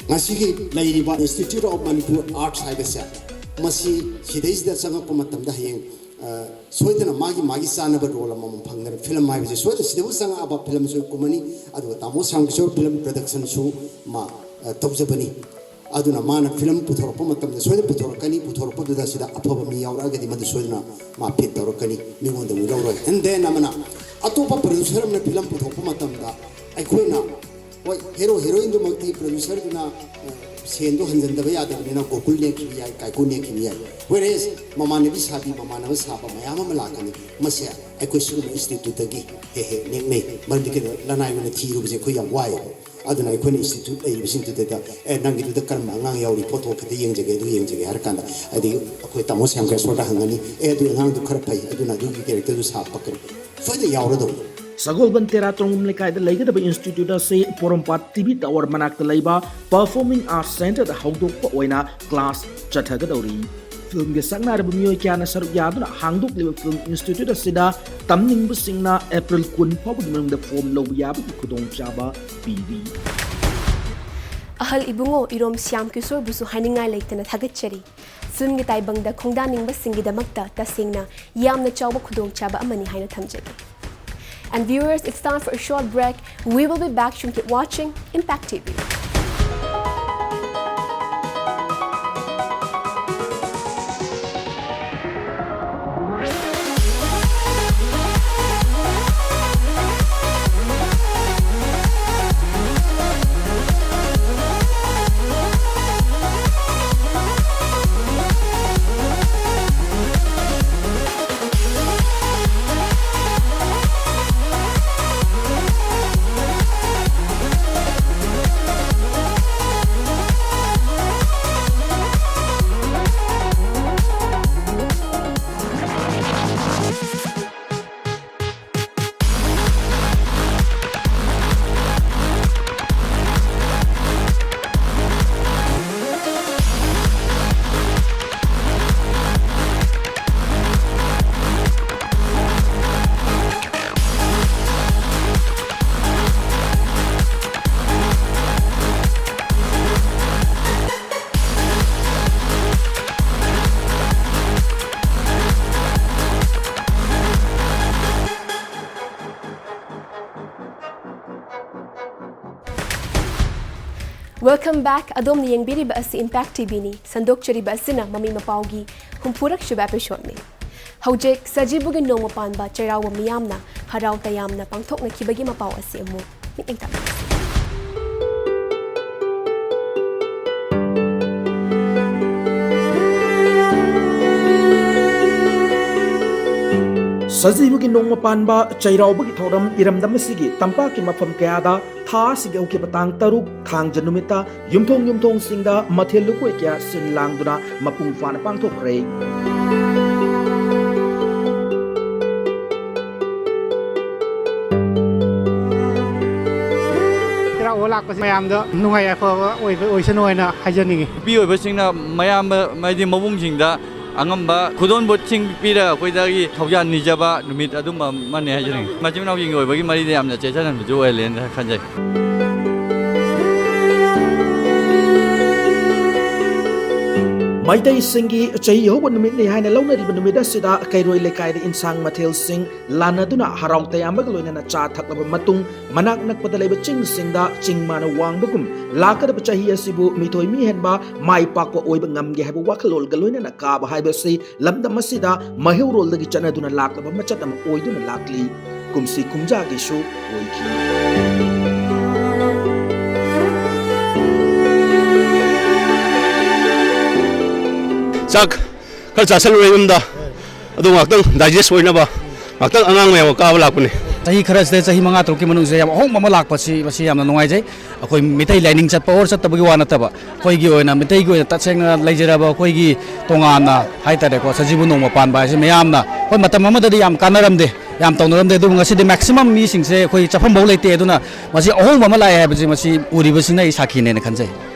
ꯉꯁꯤꯒꯤ ꯂꯩꯔꯤꯕ Institute of Manipur Arts ꯍꯥꯏꯕꯁꯦ, ꯃꯁꯤ ꯁꯤꯗꯩꯁꯤꯗ ꯆꯪꯉꯛꯄ ꯃꯇꯝꯗ ꯍꯌꯦꯡ ꯑ, ꯁꯣꯏꯗꯅ ꯃꯥꯒꯤ ꯃꯥꯒꯤ ꯆꯥꯅꯕ role ꯑꯃꯃꯝ ꯐꯪꯗꯅ film ꯍꯥꯏꯕꯁꯦ ꯁꯣꯏꯗꯅ ꯁꯤꯗꯕꯨ ꯆꯪꯉꯛꯑꯕ filmꯁꯨ ꯀꯨꯝꯃꯅꯤ꯫ ꯑꯗꯨꯒ ꯇꯥꯃꯣ ꯁ꯭ꯌꯥꯝ ꯀꯤꯁꯣꯔ film productionꯁꯨ ꯃꯥ ꯑ, ꯇꯧꯖꯕꯅꯤ꯫ ꯑꯗꯨꯅ ꯃꯥꯅ film ꯄꯨꯊꯣꯔꯛꯄ ꯃꯇꯝꯗ ꯁꯣꯏꯗꯅ ꯄꯨꯊꯣꯔꯛꯀꯅꯤ꯫ ꯄꯨꯊꯣꯔꯛꯄꯗꯨꯗ ꯁꯤꯗ ꯑꯐꯕ ꯃꯤ ꯌꯥꯎꯔꯛꯑꯒꯗꯤ ꯃꯗꯨ ꯁꯣꯏꯗꯅ ꯃꯥ fit ꯇꯧꯔꯛꯀꯅꯤ, ꯃꯤꯉꯣꯟꯗ ꯑꯃꯨꯛ ꯂꯧꯔꯣꯏ꯫ And then ꯑꯃꯅ ꯑꯇꯣꯞꯄ producer ꯑꯃꯅ film ꯄꯨꯊꯣꯛꯄ ꯃꯇꯝꯗ ꯑꯩꯈꯣꯏꯅ ꯍꯣꯏ, hero heroineꯗꯨꯃꯛꯇꯤ producerꯗꯨꯅ ꯑ, ꯁꯦꯟꯗꯣ ꯍꯟꯖꯤꯟꯗꯕ ꯌꯥꯗꯕꯅꯤꯅ ꯒꯣꯀꯨꯜ ꯅꯦꯛꯈꯤꯕ ꯌꯥꯏ, ꯀꯥꯏꯀꯨ ꯅꯦꯛꯈꯤꯕ ꯌꯥꯏ꯫ Whereas ꯃꯃꯥꯟꯅꯕꯤ ꯁꯥꯕꯤ, ꯃꯃꯥꯟꯅꯕ ꯁꯥꯕ ꯃꯌꯥꯝ ꯑꯃ ꯂꯥꯛꯀꯅꯤ꯫ ꯃꯁꯦ ꯑꯩꯈꯣꯏ ꯁꯤꯒꯨꯝꯕ instituteꯇꯒꯤ ꯍꯦꯛ ꯍꯦꯛ ꯅꯦꯛꯅꯩ꯫ ꯃꯔꯝꯗꯤ ꯀꯩꯅꯣ, ꯂꯅꯥꯏ ꯑꯣꯏꯅ ꯊꯤꯔꯨꯕꯁꯦ ꯑꯩꯈꯣꯏ ꯌꯥꯝ ꯋꯥꯏꯌꯦꯕ꯫ ꯑꯗꯨꯅ ꯑꯩꯈꯣꯏꯅ ꯏꯟꯁꯇꯤꯇ꯭ꯌꯨꯠ ꯂꯩꯔꯤꯕꯁꯤꯡꯗꯨꯗ "ꯑꯦ, ꯅꯪꯒꯤꯗꯨꯗ ꯀꯔꯝꯕ ꯑꯉꯥꯡ ꯌꯥꯎꯔꯤ? ꯐꯣꯇꯣ ꯈꯤꯇ ꯌꯦꯡꯖꯒꯦ, ꯑꯗꯨ ꯌꯦꯡꯖꯒꯦ" ꯍꯥꯏꯔ ꯀꯥꯟꯗ, ꯍꯥꯏꯗꯤ ꯑꯩꯈꯣꯏ ꯇꯥꯃꯣ ꯁ꯭ꯌꯥꯝ ꯀꯦꯁꯣꯔꯗ ꯍꯪꯉꯅꯤ, "ꯑꯦ, ꯑꯗꯨ ꯑꯉꯥꯡꯗꯨ ꯈꯔ ꯐꯩ, ꯑꯗꯨꯅ ꯑꯗꯨꯒꯤ ꯀꯦꯔꯦꯛꯇꯔꯗꯨ ꯁꯥꯕ ꯄꯛꯀꯅꯤ", ꯁꯣꯏꯗꯅ ꯌꯥꯎꯔꯗꯧꯅꯤ꯫ ꯁꯒꯣꯜꯕꯟ ꯇꯦꯔꯥ ꯇꯣꯔꯣꯡꯕꯝ ꯂꯩꯀꯥꯏꯗ ꯂꯩꯒꯗꯕ ꯏꯟꯁꯇꯤꯇ꯭ꯌꯨꯠ ꯑꯁꯤ ꯄꯣꯔꯣꯝꯄꯥꯠ ꯇꯤ ꯚꯤ ꯇꯥꯋꯔ ꯃꯅꯥꯛꯇ ꯂꯩꯕ ꯄꯔꯐꯣꯔꯃꯤꯡ ꯑꯥꯔꯠꯁ ꯁꯦꯟꯇꯔꯗ ꯍꯧꯗꯣꯛꯄ ꯑꯣꯏꯅ ꯀ꯭ꯂꯥꯁ ꯆꯠꯊꯒꯗꯧꯔꯤ꯫ ꯐꯤꯜꯝꯒꯤ ꯁꯛꯅꯥꯏꯔꯕ ꯃꯤꯑꯣꯏ ꯀꯌꯥꯅ ꯁꯔꯨꯛ ꯌꯥꯗꯨꯅ ꯍꯥꯡꯗꯣꯛꯂꯤꯕ ꯐꯤꯜꯝ ꯏꯟꯁꯇꯤꯇ꯭ꯌꯨꯠ ꯑꯁꯤꯗ ꯇꯝꯅꯤꯡꯕꯁꯤꯡꯅ ꯑꯦꯄ꯭ꯔꯤꯜ ꯀꯨꯟ ꯐꯥꯎꯕꯒꯤ ꯃꯅꯨꯡꯗ ꯐꯣꯔꯝ ꯂꯧꯕ ꯌꯥꯕꯒꯤ ꯈꯨꯗꯣꯡꯆꯥꯕ ꯄꯤꯔꯤ꯫ ꯑꯍꯜ ꯏꯕꯨꯡꯉꯣ ꯏꯔꯣꯝ ꯁ꯭ꯌꯥꯝ ꯀꯤꯁꯣꯔꯕꯨꯁꯨ ꯍꯥꯏꯅꯤꯡꯉꯥꯏ ꯂꯩꯇꯅ ꯊꯥꯒꯠꯆꯔꯤ꯫ ꯐꯤꯜꯝꯒꯤ ꯇꯥꯏꯕꯪꯗ ꯈꯣꯡꯗꯥꯅꯤꯡꯕꯁꯤꯡꯒꯤꯗꯃꯛꯇ ꯇꯁꯦꯡꯅ ꯌꯥꯝꯅ ꯆꯥꯎꯕ ꯈꯨꯗꯣꯡꯆꯥꯕ ꯑꯃꯅꯤ ꯍꯥꯏꯅ ꯊꯝꯖꯒꯦ꯫ And viewers, it's time for a short break. We will be back soon. Keep watching Impact T V. Welcome back. ꯑꯗꯣꯝꯅ ꯌꯦꯡꯕꯤꯔꯤꯕ ꯑꯁꯤ Impact T V ꯅꯤ꯫ ꯁꯟꯗꯣꯛꯆꯔꯤꯕ ꯑꯁꯤꯅ ꯃꯃꯤ ꯃꯄꯥꯎꯒꯤ ꯍꯨꯝꯐꯨꯔꯛ ꯁꯨꯕ episode ꯅꯤ꯫ ꯍꯧꯖꯤꯛ ꯁꯖꯤꯕꯨꯒꯤ ꯅꯣꯡꯃ ꯄꯥꯟꯕ ꯆꯩꯔꯥꯎꯕ ꯃꯤꯌꯥꯝꯅ ꯍꯔꯥꯎ ꯇꯌꯥꯝꯅ ꯄꯥꯡꯊꯣꯛꯅꯈꯤꯕꯒꯤ ꯃꯄꯥꯎ ꯑꯁꯤ ꯑꯃꯨꯛ ꯃꯤꯠꯌꯦꯡ ꯇꯥꯛꯄꯤꯔꯁꯤ꯫ ꯁꯖꯤꯕꯨꯒꯤ ꯅꯣꯡꯃ ꯄꯥꯟꯕ ꯆꯩꯔꯥꯎꯕꯒꯤ ꯊꯧꯔꯝ ꯏꯔꯝꯗꯝ ꯑꯁꯤꯒꯤ ꯇꯝꯄꯥꯛꯀꯤ ꯃꯐꯝ ꯀꯌꯥꯗ ꯊꯥ ꯑꯁꯤꯒꯤ ꯍꯧꯈꯤꯕ ꯇꯥꯡ ꯇꯔꯨꯛ ꯊꯥꯡꯖ ꯅꯨꯃꯤꯠꯇ ꯌꯨꯝꯊꯣꯡ ꯌꯨꯝꯊꯣꯡꯁꯤꯡꯗ ꯃꯊꯦꯜ ꯂꯨꯀꯣꯏ ꯀꯌꯥ ꯁꯤꯜ ꯂꯥꯡꯗꯨꯅ ꯃꯄꯨꯡ ꯐꯥꯅ ꯄꯥꯡꯊꯣꯛꯈ꯭ꯔꯦ꯫ ꯆꯩꯔꯥꯎꯕ ꯂꯥꯛꯄꯁꯤ ꯃꯌꯥꯝꯗ ꯅꯨꯡꯉꯥꯏ ꯌꯥꯏꯐꯕ ꯑꯣꯏꯕ ꯑꯣꯏꯁꯅꯨ ꯍꯥꯏꯅ ꯍꯥꯏꯖꯅꯤꯡꯉꯤ꯫ ꯅꯨꯄꯤ ꯑꯣꯏꯕꯁꯤꯡꯅ ꯃꯌꯥꯝꯕ ꯍꯥꯏꯗꯤ ꯃꯕꯨꯡꯁꯤꯡꯗ ꯑꯉꯝꯕ ꯈꯨꯗꯣꯜꯄꯣꯠꯁꯤꯡ ꯄꯤꯔꯒ ꯑꯩꯈꯣꯏꯗꯒꯤ ꯊꯧꯖꯥꯜ ꯅꯤꯖꯕ ꯅꯨꯃꯤꯠ ꯑꯗꯨꯝꯕ ꯑꯃꯅꯤ ꯍꯥꯏꯖꯅꯤꯡꯉꯤ꯫ ꯃꯆꯤꯟ ꯃꯅꯥꯎꯁꯤꯡꯒꯤ ꯑꯣꯏꯕꯒꯤ ꯃꯔꯤꯗ ꯌꯥꯝꯅ ꯆꯦꯠꯁꯤꯟꯍꯟꯕꯁꯨ ꯑꯣꯏꯍꯜꯂꯦꯅ ꯈꯟꯖꯩ꯫ ꯃꯩꯇꯩꯁꯤꯡꯒꯤ ꯆꯍꯤ ꯍꯧꯕ ꯅꯨꯃꯤꯠꯅꯤ ꯍꯥꯏꯅ ꯂꯧꯅꯔꯤꯕ ꯅꯨꯃꯤꯠ ꯑꯁꯤꯗ ꯀꯩꯔꯣꯏ ꯂꯩꯀꯥꯏꯗ ꯏꯟꯁꯥꯡ ꯃꯊꯦꯜꯁꯤꯡ ꯂꯥꯟꯅꯗꯨꯅ ꯍꯔꯥꯎ ꯇꯌꯥꯝꯕꯒ ꯂꯣꯏꯅꯅ ꯆꯥ ꯊꯛꯂꯕ ꯃꯇꯨꯡ, ꯃꯅꯥꯛ ꯅꯛꯄꯗ ꯂꯩꯕ ꯆꯤꯡꯁꯤꯡꯗ ꯆꯤꯡ ꯃꯥꯅ ꯋꯥꯡꯕꯒꯨꯝ, ꯂꯥꯛꯀꯗꯕ ꯆꯍꯤ ꯑꯁꯤꯕꯨ ꯃꯤꯊꯣꯏ ꯃꯤꯍꯦꯟꯕ ꯃꯥꯏ ꯄꯥꯛꯄ ꯑꯣꯏꯕ ꯉꯝꯒꯦ ꯍꯥꯏꯕ ꯋꯥꯈꯜꯂꯣꯟꯒ ꯂꯣꯏꯅꯅ ꯀꯥꯕ ꯍꯥꯏꯕꯁꯤ ꯂꯝꯗꯝ ꯑꯁꯤꯗ ꯃꯩꯍꯧꯔꯣꯜꯗꯒꯤ ꯆꯠꯅꯗꯨꯅ ꯂꯥꯛꯂꯕ ꯃꯆꯠ ꯑꯃ ꯑꯣꯏꯗꯨꯅ ꯂꯥꯛꯂꯤ꯫ ꯀꯨꯝꯁꯤ ꯀꯨꯝꯖꯥꯒꯤꯁꯨ ꯑꯣꯏꯈꯤ꯫ ꯆꯥꯛ ꯈꯔ ꯆꯥꯁꯜꯂꯨꯔꯦ ꯌꯨꯝꯗ, ꯑꯗꯨ ꯉꯥꯛꯇꯪ ꯗꯥꯏꯖꯦꯁ ꯑꯣꯏꯅꯕ ꯉꯥꯛꯇꯪ ꯑꯉꯥꯡ ꯃꯌꯥꯝꯒ ꯀꯥꯕ ꯂꯥꯛꯄꯅꯤ꯫ ꯆꯍꯤ ꯈꯔꯁꯤꯗ, ꯆꯍꯤ ꯃꯉꯥ ꯇꯔꯨꯛꯀꯤ ꯃꯅꯨꯡꯁꯤꯗ ꯌꯥꯝ ꯑꯍꯣꯡꯕ ꯑꯃ ꯂꯥꯛꯄꯁꯤ, ꯃꯁꯤ ꯌꯥꯝꯅ ꯅꯨꯡꯉꯥꯏꯖꯩ꯫ ꯑꯩꯈꯣꯏ ꯃꯤꯇꯩ ꯂꯥꯏꯅꯤꯡ ꯆꯠꯄ ꯑꯣꯔ ꯆꯠꯇꯕꯒꯤ ꯋꯥ ꯅꯠꯇꯕ, ꯑꯩꯈꯣꯏꯒꯤ ꯑꯣꯏꯅ, ꯃꯤꯇꯩꯒꯤ ꯑꯣꯏꯅ ꯇꯁꯦꯡꯅ ꯂꯩꯖꯔꯕ ꯑꯩꯈꯣꯏꯒꯤ ꯇꯣꯉꯥꯟꯅ ꯍꯥꯏꯇꯥꯔꯦꯀꯣ, ꯁꯖꯤꯕꯨ ꯅꯣꯡꯃ ꯄꯥꯟꯕ ꯍꯥꯏꯁꯦ ꯃꯌꯥꯝꯅ, ꯍꯣꯏ, ꯃꯇꯝ ꯑꯃꯗꯗꯤ ꯌꯥꯝ ꯀꯥꯟꯅꯔꯝꯗꯦ, ꯌꯥꯝ ꯇꯧꯅꯔꯝꯗꯦ, ꯑꯗꯨꯕꯨ ꯉꯁꯤꯗꯤ ꯃꯦꯛꯁꯤꯃꯝ ꯃꯤꯁꯤꯡꯁꯦ ꯑꯩꯈꯣꯏ ꯆꯠꯐꯝꯐꯥꯎ ꯂꯩꯇꯦ꯫ ꯑꯗꯨꯅ ꯃꯁꯤ ꯑꯍꯣꯡꯕ ꯑꯃ ꯂꯥꯛꯑꯦ ꯍꯥꯏꯕꯁꯤ ꯃꯁꯤ ꯎꯔꯤꯕꯁꯤꯡꯅ ꯑꯩ ꯁꯥꯈꯤꯅꯦꯅ ꯈꯟꯖꯩ꯫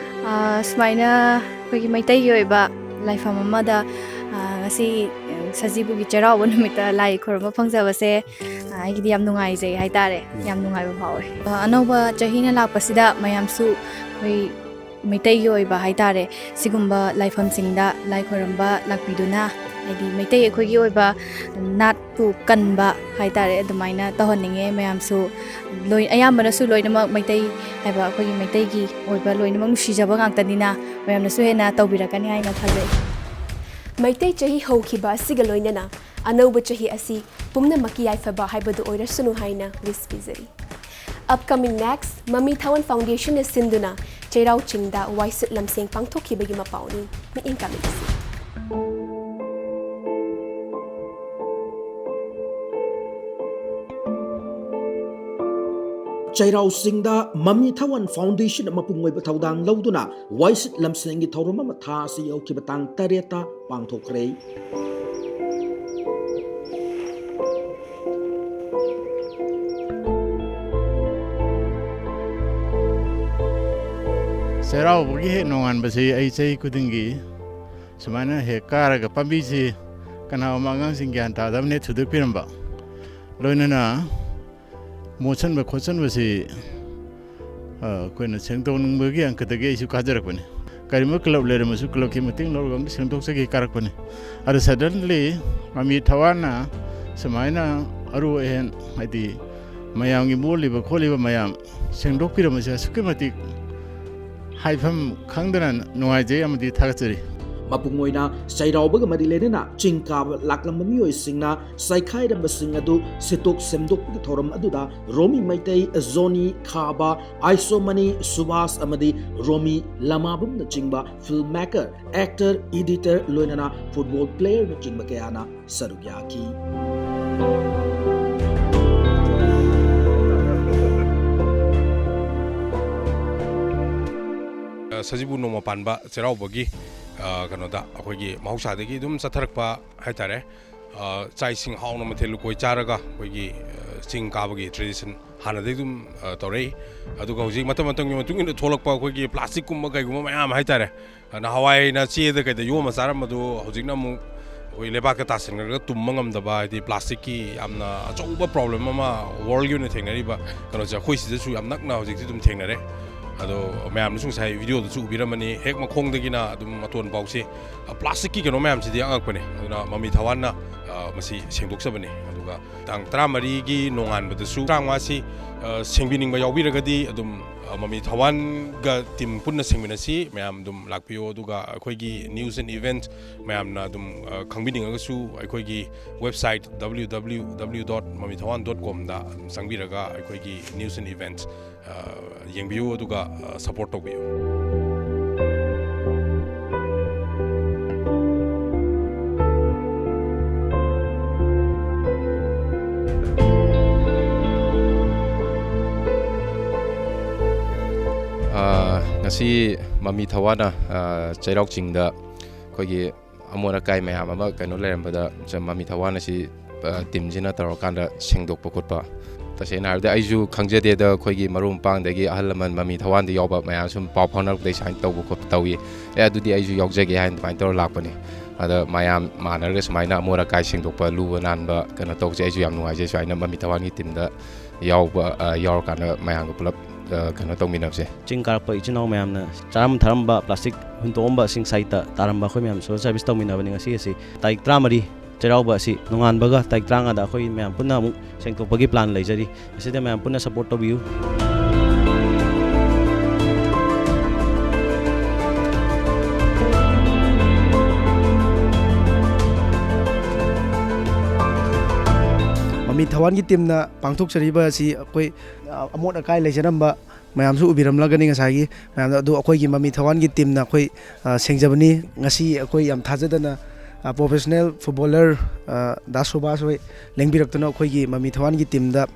ꯑꯥ, ꯁꯨꯃꯥꯏꯅ ꯑꯩꯈꯣꯏꯒꯤ ꯃꯩꯇꯩꯒꯤ ꯑꯣꯏꯕ ꯂꯥꯏꯐꯝ ꯑꯃꯗ, ꯑꯥ, ꯉꯁꯤ, ꯑ, ꯁꯖꯤꯕꯨꯒꯤ ꯆꯩꯔꯥꯎꯕ ꯅꯨꯃꯤꯠꯇ ꯂꯥꯏ ꯈꯨꯔꯨꯝꯕ ꯐꯪꯖꯕꯁꯦ, ꯑ, ꯑꯩꯒꯤꯗꯤ ꯌꯥꯝ ꯅꯨꯡꯉꯥꯏꯖꯩ ꯍꯥꯏꯇꯥꯔꯦ꯫ ꯌꯥꯝ ꯅꯨꯡꯉꯥꯏꯕ ꯐꯥꯎꯋꯦ꯫ ꯑ, ꯑꯅꯧꯕ ꯆꯍꯤꯅ ꯂꯥꯛꯄꯁꯤꯗ ꯃꯌꯥꯝꯁꯨ ꯑꯩꯈꯣꯏ ꯃꯩꯇꯩꯒꯤ ꯑꯣꯏꯕ ꯍꯥꯏꯇꯥꯔꯦ, ꯁꯤꯒꯨꯝꯕ ꯂꯥꯏꯐꯝꯁꯤꯡꯗ ꯂꯥꯏ ꯈꯨꯔꯨꯝꯕ ꯂꯥꯛꯄꯤꯗꯨꯅ, ꯍꯥꯏꯗꯤ ꯃꯩꯇꯩ ꯑꯩꯈꯣꯏꯒꯤ ꯑꯣꯏꯕ ꯅꯥꯠꯄꯨ ꯀꯟꯕ ꯍꯥꯏꯇꯥꯔꯦ, ꯑꯗꯨꯃꯥꯏꯅ ꯇꯧꯍꯟꯅꯤꯡꯉꯦ꯫ ꯃꯌꯥꯝꯁꯨ ꯂꯣꯏ-, ꯑꯌꯥꯝꯕꯅꯁꯨ ꯂꯣꯏꯅꯃꯛ ꯃꯩꯇꯩ ꯍꯥꯏꯕ ꯑꯩꯈꯣꯏꯒꯤ ꯃꯩꯇꯩꯒꯤ ꯑꯣꯏꯕ ꯂꯣꯏꯅꯃꯛ ꯅꯨꯡꯁꯤꯖꯕ ꯉꯥꯛꯇꯅꯤꯅ, ꯃꯌꯥꯝꯅꯁꯨ ꯍꯦꯟꯅ ꯇꯧꯕꯤꯔꯛꯀꯅꯤ ꯍꯥꯏꯅ ꯊꯥꯖꯩ꯫ ꯃꯩꯇꯩ ꯆꯍꯤ ꯍꯧꯈꯤꯕ ꯑꯁꯤꯒ ꯂꯣꯏꯅꯅ ꯑꯅꯧꯕ ꯆꯍꯤ ꯑꯁꯤ ꯄꯨꯝꯅꯃꯛꯀꯤ ꯌꯥꯏꯐꯕ ꯍꯥꯏꯕꯗꯨ ꯑꯣꯏꯔꯁꯅꯨ ꯍꯥꯏꯅ wish ꯄꯤꯖꯔꯤ꯫ Upcoming next, ꯃꯃꯤ ꯊꯥꯋꯟ Foundation ꯅ ꯁꯤꯟꯗꯨꯅ ꯆꯩꯔꯥꯎ ꯆꯤꯡꯗ ꯋꯥꯏꯁꯤꯠ ꯂꯝꯁꯦꯡ ꯄꯥꯡꯊꯣꯛꯈꯤꯕꯒꯤ ꯃꯄꯥꯎꯅꯤ꯫ ꯃꯤꯠꯌꯦꯡ ꯀꯥꯃꯤꯟꯅꯁꯤ꯫ ꯆꯩꯔꯥꯎ ꯆꯤꯡꯗ ꯃꯃꯤ ꯊꯋꯥꯟ ꯐꯥꯎꯟꯗꯦꯁꯟꯅ ꯃꯄꯨꯡ ꯑꯣꯏꯕ ꯊꯧꯗꯥꯡ ꯂꯧꯗꯨꯅ ꯋꯥꯏꯁꯤꯠ ꯂꯝꯁꯦꯡꯒꯤ ꯊꯧꯔꯝ ꯑꯃ ꯊꯥ ꯑꯁꯤ ꯌꯧꯈꯤꯕ ꯇꯥꯡ ꯇꯔꯦꯠꯇ ꯄꯥꯡꯊꯣꯛꯈ꯭ꯔꯦ꯫ ꯆꯩꯔꯥꯎꯕꯒꯤ ꯍꯦꯛ ꯅꯣꯡꯉꯥꯟꯕꯁꯤ ꯑꯩ ꯆꯍꯤ ꯈꯨꯗꯤꯡꯒꯤ ꯁꯨꯃꯥꯏꯅ ꯍꯦꯛ ꯀꯥꯔꯒ ꯄꯥꯝꯕꯤꯁꯤ ꯀꯅꯥꯒꯨꯝꯕ ꯑꯉꯥꯡꯁꯤꯡ ꯒ꯭ꯌꯥꯟ ꯇꯥꯗꯕꯅ ꯍꯦꯛ ꯊꯨꯗꯦꯛꯄꯤꯔꯝꯕ, ꯂꯣꯏꯅꯅ ꯃꯣꯠꯁꯟꯕ ꯈꯣꯠꯆꯟꯕꯁꯤ, ꯑ, ꯑꯩꯈꯣꯏꯅ ꯁꯦꯡꯗꯣꯛꯅꯤꯡꯕꯒꯤ ꯑꯪꯀꯗꯒꯤ ꯑꯩꯁꯨ ꯀꯥꯖꯔꯛꯄꯅꯤ꯫ ꯀꯔꯤꯒꯨꯝꯕ ꯀ꯭ꯂꯕ ꯂꯩꯔꯝꯃꯁꯨ ꯀ꯭ꯂꯕꯀꯤ ꯃꯇꯦꯡ ꯂꯧꯔꯒ ꯑꯝꯇ ꯁꯦꯡꯗꯣꯛꯆꯒꯦ ꯀꯥꯔꯛꯄꯅꯤ꯫ ꯑꯗ suddenly ꯃꯃꯤ ꯊꯋꯥꯟꯅ ꯁꯨꯃꯥꯏꯅ ꯑꯔꯨ ꯑꯍꯦꯟ, ꯍꯥꯏꯗꯤ ꯃꯌꯥꯝꯒꯤ ꯃꯣꯠꯂꯤꯕ ꯈꯣꯠꯂꯤꯕ ꯃꯌꯥꯝ ꯁꯦꯡꯗꯣꯛꯄꯤꯔꯝꯕꯁꯦ ꯑꯁꯨꯛꯀꯤ ꯃꯇꯤꯛ ꯍꯥꯏꯐꯝ ꯈꯪꯗꯅ ꯅꯨꯡꯉꯥꯏꯖꯩ ꯑꯃꯗꯤ ꯊꯥꯒꯠꯆꯔꯤ꯫ ꯃꯄꯨꯡ ꯑꯣꯏꯅ ꯆꯩꯔꯥꯎꯕꯒ ꯃꯔꯤ ꯂꯩꯅꯅ ꯆꯤꯡ ꯀꯥꯕ ꯂꯥꯛꯂꯝꯕ ꯃꯤꯑꯣꯏꯁꯤꯡꯅ ꯆꯥꯏꯈꯥꯏꯔꯝꯕꯁꯤꯡ ꯑꯗꯨ ꯁꯤꯠꯇꯣꯛ ꯁꯦꯝꯗꯣꯛꯄꯒꯤ ꯊꯧꯔꯝ ꯑꯗꯨꯗ ꯔꯣꯃꯤ ꯃꯩꯇꯩ, ꯖꯣꯅꯤ ꯈꯥꯕ, ꯑꯥꯏꯁꯣꯃꯅꯤ ꯁꯨꯕꯥꯁ ꯑꯃꯗꯤ ꯔꯣꯃꯤ ꯂꯃꯥꯕꯝꯅꯆꯤꯡꯕ film maker, actor, editor ꯂꯣꯏꯅꯅ football playerꯅꯆꯤꯡꯕ ꯀꯌꯥꯅ ꯁꯔꯨꯛ ꯌꯥꯈꯤ꯫ ꯁꯖꯤꯕꯨ ꯅꯣꯡꯃ ꯄꯥꯟꯕ ꯆꯩꯔꯥꯎꯕꯒꯤ, ꯑ, ꯀꯩꯅꯣꯗ ꯑꯩꯈꯣꯏꯒꯤ ꯃꯍꯧꯁꯥꯗꯒꯤ ꯑꯗꯨꯝ ꯆꯠꯊꯔꯛꯄ ꯍꯥꯏꯇꯥꯔꯦ꯫ ꯑ, ꯆꯥꯛ ꯏꯁꯤꯡ ꯍꯥꯎꯅ ꯃꯊꯦꯜ ꯂꯨꯀꯣꯏ ꯆꯥꯔꯒ ꯑꯩꯈꯣꯏꯒꯤ, ꯑ, ꯆꯤꯡ ꯀꯥꯕꯒꯤ tradition ꯍꯥꯟꯅꯗꯒꯤ ꯑꯗꯨꯝ, ꯑ, ꯇꯧꯔꯛꯏ꯫ ꯑꯗꯨꯒ ꯍꯧꯖꯤꯛ ꯃꯇꯝ ꯃꯇꯝꯒꯤ ꯃꯇꯨꯡ ꯏꯟꯅ ꯊꯣꯛꯂꯛꯄ ꯑꯩꯈꯣꯏꯒꯤ plasticꯀꯨꯝꯕ ꯀꯩꯒꯨꯝꯕ ꯃꯌꯥꯝ ꯍꯥꯏꯇꯥꯔꯦ, ꯅꯍꯥꯟꯋꯥꯏꯅ ꯆꯦꯗ ꯀꯩꯗ ꯌꯣꯝꯃ ꯆꯥꯔꯝꯕꯗꯨ ꯍꯧꯖꯤꯛꯅ ꯑꯃꯨꯛ ꯑꯩꯈꯣꯏ ꯂꯩꯕꯥꯛꯇ ꯇꯥꯁꯤꯟꯈ꯭ꯔꯒ ꯇꯨꯝꯕ ꯉꯝꯗꯕ, ꯍꯥꯏꯗꯤ plasticꯀꯤ ꯌꯥꯝꯅ ꯑꯆꯧꯕ problem ꯑꯃ worldꯀꯤ ꯑꯣꯏꯅ ꯊꯦꯡꯅꯔꯤꯕ ꯀꯩꯅꯣꯁꯦ ꯑꯩꯈꯣꯏ ꯁꯤꯗꯁꯨ ꯌꯥꯝ ꯅꯛꯅ ꯍꯧꯖꯤꯛꯇꯤ ꯑꯗꯨꯝ ꯊꯦꯡꯅꯔꯦ꯫ ꯑꯗꯣ ꯃꯌꯥꯝꯅꯁꯨ ꯉꯁꯥꯏ videoꯗꯁꯨ ꯎꯕꯤꯔꯝꯃꯅꯤ, ꯍꯦꯛ ꯃꯈꯣꯡꯗꯒꯤꯅ ꯑꯗꯨꯝ ꯃꯇꯣꯟ ꯐꯥꯎꯁꯦ, ꯑ, plasticꯀꯤ ꯀꯩꯅꯣ ꯃꯌꯥꯝꯁꯤꯗꯤ ꯑꯉꯛꯄꯅꯦ꯫ ꯑꯗꯨꯅ ꯃꯃꯤ ꯊꯋꯥꯟꯅ, ꯑ, ꯃꯁꯤ ꯁꯦꯡꯗꯣꯛꯆꯕꯅꯤ꯫ ꯑꯗꯨꯒ ꯇꯥꯡ ꯇꯔꯥꯃꯔꯤꯒꯤ ꯅꯣꯡꯉꯥꯟꯕꯗꯁꯨ ꯇꯔꯥꯃꯉꯥꯁꯤ, ꯑ, ꯁꯦꯡꯕꯤꯅꯤꯡꯕ ꯌꯥꯎꯕꯤꯔꯒꯗꯤ ꯑꯗꯨꯝ, ꯑ, ꯃꯃꯤ ꯊꯋꯥꯟꯒ team ꯄꯨꯟꯅ ꯁꯦꯡꯃꯤꯟꯅꯁꯤ꯫ ꯃꯌꯥꯝ ꯑꯗꯨꯝ ꯂꯥꯛꯄꯤꯌꯣ꯫ ꯑꯗꯨꯒ ꯑꯩꯈꯣꯏꯒꯤ news and events ꯃꯌꯥꯝꯅ ꯑꯗꯨꯝ, ꯑ, ꯈꯪꯕꯤꯅꯤꯡꯉꯒꯁꯨ ꯑꯩꯈꯣꯏꯒꯤ website www dot mamithawan dot comꯗ ꯑꯗꯨꯝ ꯆꯪꯕꯤꯔꯒ ꯑꯩꯈꯣꯏꯒꯤ news and events, ꯑ, ꯌꯦꯡꯕꯤꯌꯨ, ꯑꯗꯨꯒ, ꯑ, support ꯇꯧꯕꯤꯌꯨ꯫ ꯁꯤ ꯃꯃꯤ ꯊꯋꯥꯟꯅ, ꯑ, ꯆꯩꯔꯥꯎ ꯆꯤꯡꯗ ꯑꯩꯈꯣꯏꯒꯤ ꯑꯃꯣꯠ ꯑꯀꯥꯏ ꯃꯌꯥꯝ ꯑꯃ ꯀꯩꯅꯣ ꯂꯩꯔꯝꯕꯗ, ꯆ-, ꯃꯃꯤ ꯊꯋꯥꯟꯅ ꯁꯤ, ꯑ, ꯇꯤꯝꯁꯤꯅ ꯇꯧꯔꯀꯥꯟꯗ ꯁꯦꯡꯗꯣꯛꯄ ꯈꯣꯠꯄ꯫ ꯇꯁꯦꯡꯅ ꯍꯥꯏꯔꯕꯗ ꯑꯩꯁꯨ ꯈꯪꯖꯗꯦꯗ, ꯑꯩꯈꯣꯏꯒꯤ ꯃꯔꯨꯞ ꯃꯄꯥꯡꯗꯒꯤ ꯑꯍꯜ ꯂꯃꯟ ꯃꯃꯤ ꯊꯋꯥꯟꯗ ꯌꯥꯎꯕ ꯃꯌꯥꯝ ꯁꯨꯝ ꯄꯥꯎ ꯐꯥꯎꯅꯔꯛꯄꯗ ꯁꯨꯃꯥꯏꯅ ꯇꯧꯕ ꯈꯣꯠꯄ ꯇꯧꯏ꯫ "ꯑꯦ, ꯑꯗꯨꯗꯤ ꯑꯩꯁꯨ ꯌꯥꯎꯖꯒꯦ" ꯍꯥꯏꯅ ꯑꯗꯨꯃꯥꯏꯅ ꯇꯧꯔ ꯂꯥꯛꯄꯅꯤ꯫ ꯑꯗ ꯃꯌꯥꯝ ꯃꯥꯟꯅꯔꯒ ꯁꯨꯃꯥꯏꯅ ꯑꯃꯣꯠ ꯑꯀꯥꯏ ꯁꯦꯡꯗꯣꯛꯄ, ꯂꯨꯕ ꯅꯥꯟꯕ ꯀꯩꯅꯣ ꯇꯧꯕꯁꯦ ꯑꯩꯁꯨ ꯌꯥꯝ ꯅꯨꯡꯉꯥꯏꯖꯩ꯫ ꯁꯨꯃꯥꯏꯅ ꯃꯃꯤ ꯊꯋꯥꯟꯒꯤ ꯇꯤꯝꯗ ꯌꯥꯎꯕ, ꯑ, ꯌꯥꯎꯔꯀꯥꯟꯗ ꯃꯌꯥꯝꯒ ꯄꯨꯂꯞ, ꯑ, ꯀꯩꯅꯣ ꯇꯧꯃꯤꯟꯅꯕꯁꯦ꯫ ꯆꯤꯡ ꯀꯥꯔꯛꯄ ꯏꯆꯤꯟ ꯏꯅꯥꯎ ꯃꯌꯥꯝꯅ ꯆꯥꯔꯝ ꯊꯛꯂꯝꯕ, ꯄ꯭ꯂꯥꯁꯇꯤꯛ ꯍꯨꯟꯗꯣꯛꯂꯝꯕꯁꯤꯡ ꯁꯥꯏꯠꯇ ꯇꯥꯔꯝꯕ ꯑꯩꯈꯣꯏ ꯃꯌꯥꯝ ꯁꯣꯁꯦꯜ ꯁꯥꯔꯚꯤꯁ ꯇꯧꯃꯤꯟꯅꯕꯅꯤ꯫ ꯉꯁꯤ ꯑꯁꯤ ꯇꯥꯔꯤꯛ ꯇꯔꯥꯃꯔꯤ, ꯆꯩꯔꯥꯎꯕ ꯑꯁꯤ ꯅꯣꯡꯉꯥꯟꯕꯒ ꯇꯥꯔꯤꯛ ꯇꯔꯥꯃꯉꯥꯗ ꯑꯩꯈꯣꯏ ꯃꯌꯥꯝ ꯄꯨꯟꯅ ꯑꯃꯨꯛ ꯁꯦꯡꯗꯣꯛꯄꯒꯤ ꯄ꯭ꯂꯥꯟ ꯂꯩꯖꯔꯤ꯫ ꯑꯁꯤꯗ ꯃꯌꯥꯝ ꯄꯨꯟꯅ ꯁꯄꯣꯔꯠ ꯇꯧꯕꯤꯌꯨ꯫ ꯃꯃꯤ ꯊꯋꯥꯟꯒꯤ ꯇꯤꯝꯅ ꯄꯥꯡꯊꯣꯛꯆꯔꯤꯕ ꯑꯁꯤ ꯑꯩꯈꯣꯏ, ꯑ, ꯑꯃꯣꯠ ꯑꯀꯥꯏ ꯂꯩꯖꯔꯝꯕ ꯃꯌꯥꯝꯁꯨ ꯎꯕꯤꯔꯝꯂꯒꯅꯤ ꯉꯁꯥꯏꯒꯤ ꯃꯌꯥꯝꯗꯣ꯫ ꯑꯗꯨ ꯑꯩꯈꯣꯏꯒꯤ ꯃꯃꯤ ꯊꯋꯥꯟꯒꯤ ꯇꯤꯝꯅ ꯑꯩꯈꯣꯏ, ꯑ, ꯁꯦꯡꯖꯕꯅꯤ꯫ ꯉꯁꯤ ꯑꯩꯈꯣꯏ ꯌꯥꯝ ꯊꯥꯖꯗꯅ, ꯑ, ꯄ꯭ꯔꯣꯐꯦꯁꯅꯦꯜ ꯐꯨꯠꯕꯣꯂꯔ, ꯑ, ꯗꯥ ꯁꯨꯕꯥꯁ ꯍꯣꯏ ꯂꯦꯡꯕꯤꯔꯛꯇꯨꯅ ꯑꯩꯈꯣꯏꯒꯤ ꯃꯃꯤ ꯊꯋꯥꯟꯒꯤ ꯇꯤꯝꯗ,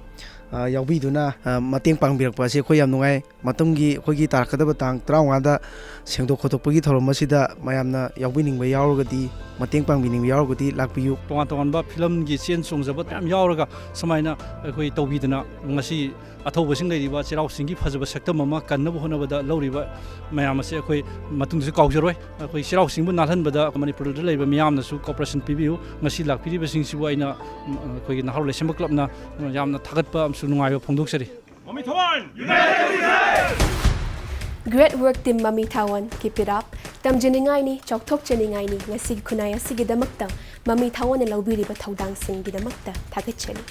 ꯑ, ꯌꯥꯎꯕꯤꯗꯨꯅ, ꯑ, ꯃꯇꯦꯡ ꯄꯥꯡꯕꯤꯔꯛꯄ ꯑꯁꯤ ꯑꯩꯈꯣꯏ ꯌꯥꯝ ꯅꯨꯡꯉꯥꯏ꯫ ꯃꯇꯨꯡꯒꯤ ꯑꯩꯈꯣꯏꯒꯤ ꯇꯥꯔꯛꯀꯗꯕ ꯇꯥꯡ ꯇꯔꯥꯃꯉꯥꯗ ꯁꯦꯡꯗꯣꯛ ꯈꯣꯠꯇꯣꯛꯄꯒꯤ ꯊꯧꯔꯝ ꯑꯁꯤꯗ ꯃꯌꯥꯝꯅ ꯌꯥꯎꯕꯤꯅꯤꯡꯕ ꯌꯥꯎꯔꯒꯗꯤ, ꯃꯇꯦꯡ ꯄꯥꯡꯕꯤꯅꯤꯡꯕ ꯌꯥꯎꯔꯒꯗꯤ ꯂꯥꯛꯄꯤꯌꯨ꯫ ꯇꯣꯉꯥꯟ ꯇꯣꯉꯥꯟꯕ ꯐꯤꯂꯝꯒꯤ ꯆꯦꯟ ꯆꯣꯡꯖꯕ ꯃꯌꯥꯝ ꯌꯥꯎꯔꯒ ꯁꯨꯃꯥꯏꯅ ꯑꯩꯈꯣꯏ ꯇꯧꯕꯤꯗꯅ ꯉꯁꯤ ꯑꯊꯧꯕꯁꯤꯡ ꯂꯩꯔꯤꯕ ꯆꯩꯔꯥꯎ ꯆꯤꯡꯒꯤ ꯐꯖꯕ ꯁꯛꯇꯝ ꯑꯃ ꯀꯟꯅꯕ ꯍꯣꯠꯅꯕꯗ ꯂꯧꯔꯤꯕ ꯃꯌꯥꯝ ꯑꯁꯦ ꯑꯩꯈꯣꯏ ꯃꯇꯨꯡꯗꯁꯨ ꯀꯥꯎꯖꯔꯣꯏ꯫ ꯑꯩꯈꯣꯏ ꯆꯩꯔꯥꯎ ꯆꯤꯡꯕꯨ ꯅꯥꯜꯍꯟꯕꯗ ꯃꯅꯤꯄꯨꯔꯗ ꯂꯩꯕ ꯃꯤꯌꯥꯝꯅꯁꯨ cooperation ꯄꯤꯕꯤꯌꯨ꯫ ꯉꯁꯤ ꯂꯥꯛꯄꯤꯔꯤꯕꯁꯤꯡꯁꯤꯕꯨ ꯑꯩꯅ, ꯎꯝ, ꯑꯩꯈꯣꯏꯒꯤ ꯅꯍꯥꯔꯣꯜ ꯂꯩꯁꯦꯝꯕ ꯀ꯭ꯂꯕꯅ ꯌꯥꯝꯅ ꯊꯥꯒꯠꯄ ꯑꯃꯁꯨꯡ ꯅꯨꯡꯉꯥꯏꯕ ꯐꯣꯡꯗꯣꯛꯆꯔꯤ꯫ Great work, team ꯃꯃꯤ ꯊꯥꯋꯟ꯫ Keep it up. ꯇꯝꯖꯅꯤꯡꯉꯥꯏꯅꯤ, ꯆꯥꯎꯊꯣꯛꯆꯅꯤꯡꯉꯥꯏꯅꯤ꯫ ꯉꯁꯤꯒꯤ ꯈꯨꯟꯅꯥꯏ ꯑꯁꯤꯒꯤꯗꯃꯛꯇ ꯃꯃꯤ ꯊꯥꯋꯟꯅ ꯂꯧꯕꯤꯔꯤꯕ ꯊꯧꯗꯥꯡꯁꯤꯡꯒꯤꯗꯃꯛꯇ ꯊꯥꯒꯠꯆꯔꯤ꯫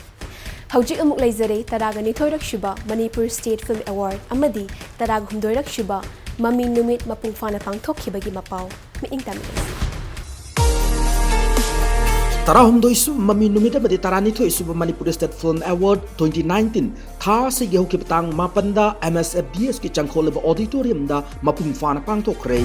ꯍꯧꯖꯤꯛ ꯑꯃꯨꯛ ꯂꯩꯖꯔꯦ ꯇꯔꯥꯒ ꯅꯤꯊꯣꯏꯔꯛ ꯁꯨꯕ ꯃꯅꯤꯄꯨꯔ State Film Award ꯑꯃꯗꯤ ꯇꯔꯥꯒ ꯍꯨꯝꯗꯣꯏꯔꯛ ꯁꯨꯕ ꯃꯃꯤ ꯅꯨꯃꯤꯠ ꯃꯄꯨꯡ ꯐꯥꯅ ꯄꯥꯡꯊꯣꯛꯈꯤꯕꯒꯤ ꯃꯄꯥꯎ ꯃꯤꯠꯌꯦꯡ ꯇꯝꯃꯤꯟꯅꯁꯤ꯫ ꯇꯔꯥꯍꯨꯝꯗꯣꯏ ꯁꯨꯕ ꯃꯃꯤ ꯅꯨꯃꯤꯠ ꯑꯃꯗꯤ ꯇꯔꯥꯅꯤꯊꯣꯏ ꯁꯨꯕ Manipur State Film Award twenty nineteen ꯊꯥ ꯑꯁꯤꯒꯤ ꯍꯧꯈꯤꯕ ꯇꯥꯡ ꯃꯥꯄꯟꯗ M S F D S ꯀꯤ ꯆꯪꯈꯣꯜꯂꯕ auditorium ꯗ ꯃꯄꯨꯡ ꯐꯥꯅ ꯄꯥꯡꯊꯣꯛꯈ꯭ꯔꯦ꯫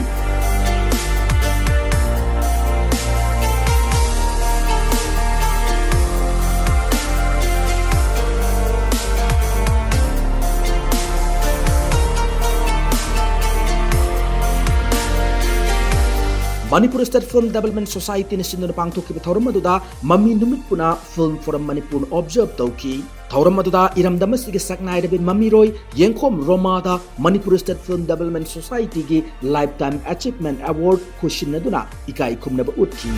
ꯃꯅꯤꯄꯨꯔ ꯁ꯭ꯇꯦꯠ ꯐꯤꯜꯝ ꯗꯦꯕꯂꯞꯃꯦꯟ ꯁꯣꯁꯥꯏꯇꯤꯅ ꯁꯤꯟꯗꯨꯅ ꯄꯥꯡꯊꯣꯛꯈꯤꯕ ꯊꯧꯔꯝ ꯑꯗꯨꯗ ꯃꯃꯤ ꯅꯨꯃꯤꯠ ꯄꯨꯅ Film Forum ꯃꯅꯤꯄꯨꯔꯅ ꯑꯣꯕꯖꯔꯕ ꯇꯧꯈꯤ꯫ ꯊꯧꯔꯝ ꯑꯗꯨꯗ ꯏꯔꯝꯗꯝ ꯑꯁꯤꯒꯤ ꯁꯛꯅꯥꯏꯔꯕꯤ ꯃꯃꯤꯔꯣꯏ ꯌꯦꯡꯈꯣꯝ ꯔꯣꯃꯥꯗ ꯃꯅꯤꯄꯨꯔ ꯁ꯭ꯇꯦꯠ ꯐꯤꯜꯝ ꯗꯦꯕꯂꯞꯃꯦꯟ ꯁꯣꯁꯥꯏꯇꯤꯒꯤ Lifetime Achievement Award ꯈꯨꯁꯤꯟꯅꯗꯨꯅ ꯏꯀꯥꯏ ꯈꯨꯝꯅꯕ ꯎꯠꯈꯤ꯫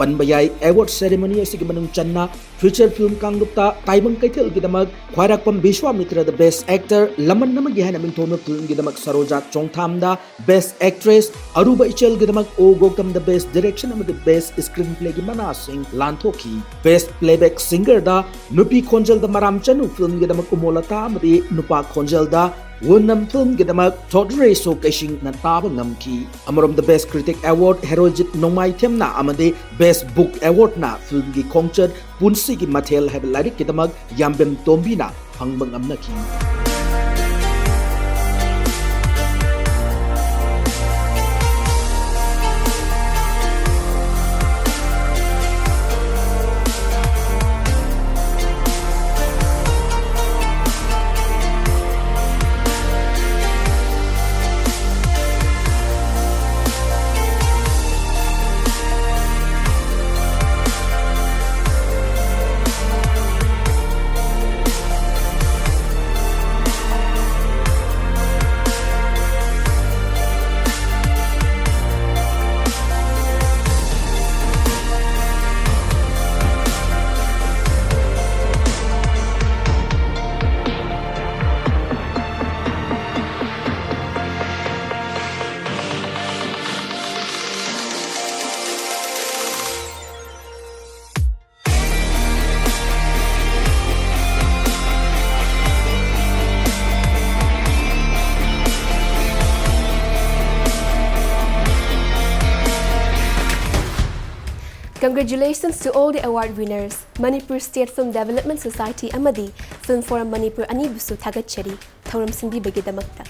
ꯄꯟꯕ ꯌꯥꯏ, ꯑꯦꯋꯥꯔꯗ ꯁꯦꯔꯦꯃꯣꯅꯤ ꯑꯁꯤꯒꯤ ꯃꯅꯨꯡ ꯆꯟꯅ ꯐꯤꯆꯔ ꯐꯤꯜꯝ ꯀꯥꯡꯂꯨꯞꯇ ꯇꯥꯏꯕꯪ ꯀꯩꯊꯦꯜꯒꯤꯗꯃꯛ ꯈ꯭ꯋꯥꯏꯔꯥꯛꯄꯝ ꯕꯤꯁ꯭ꯋꯥꯃꯤꯇ꯭ꯔꯗ Best Actor, ꯂꯃꯟ ꯑꯃꯒꯤ ꯍꯥꯏꯅ ꯃꯤꯡꯊꯣꯟꯕ ꯐꯤꯜꯝꯒꯤꯗꯃꯛ ꯁꯔꯣꯖꯥ ꯆꯣꯡꯊꯥꯝꯗ Best Actress, ꯑꯔꯨꯕ ꯏꯆꯦꯜꯒꯤꯗꯃꯛ ꯑꯣ ꯒꯧꯇꯝꯗ Best Direction ꯑꯃꯗꯤ Best Screenplayꯒꯤ ꯃꯅꯥꯁꯤꯡ ꯂꯥꯟꯊꯣꯛꯈꯤ꯫ Best Playback Singerꯗ ꯅꯨꯄꯤ ꯈꯣꯟꯖꯦꯜꯗ ꯃꯔꯥꯝ ꯆꯅꯨ ꯐꯤꯜꯝꯒꯤꯗꯃꯛ ꯎꯃꯣꯂꯇꯥ ꯑꯃꯗꯤ ꯅꯨꯄꯥ ꯈꯣꯟꯖꯦꯜꯗ ꯋꯨꯅꯝ ꯐꯤꯜꯝꯒꯤꯗꯃꯛ ꯊꯣꯗ꯭ꯔꯦꯁꯣ ꯀꯩꯁꯤꯡꯅ ꯇꯥꯕ ꯉꯝꯈꯤ꯫ ꯑꯃꯔꯣꯝꯗ Best Critic Award ꯍꯦꯔꯣꯖꯤꯠ ꯅꯣꯡꯃꯥꯏꯊꯦꯝꯅ ꯑꯃꯗꯤ Best Book Awardꯅ ꯐꯤꯜꯝꯒꯤ ꯈꯣꯡꯆꯠ ꯄꯨꯟꯁꯤꯒꯤ ꯃꯊꯦꯜ ꯍꯥꯏꯕ ꯂꯥꯏꯔꯤꯛꯀꯤꯗꯃꯛ ꯌꯥꯝꯕꯦꯝ ꯇꯣꯝꯕꯤꯅ ꯐꯪꯕ ꯉꯝꯅꯈꯤ꯫ Congratulations to all the award winners, Manipur State Film Development Society ꯑꯃꯗꯤ Film Forum Manipur ꯑꯅꯤꯕꯨꯁꯨ ꯊꯥꯒꯠꯆꯔꯤ ꯊꯧꯔꯝ ꯁꯤꯟꯕꯤꯕꯒꯤꯗꯃꯛꯇ.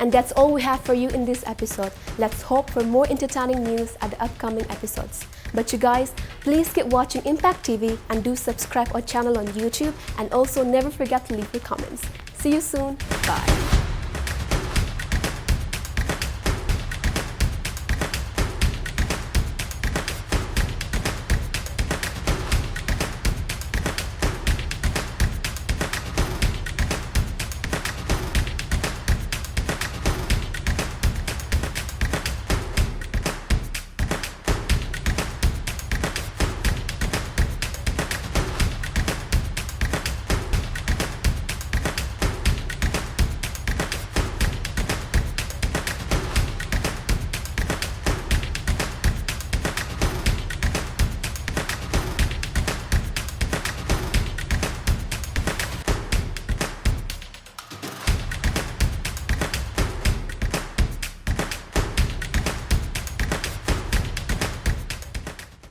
And that's all we have for you in this episode. Let's hope for more entertaining news at the upcoming episodes. But you guys, please keep watching Impact T V and do subscribe our channel on YouTube, and also never forget to leave your comments. See you soon. Bye.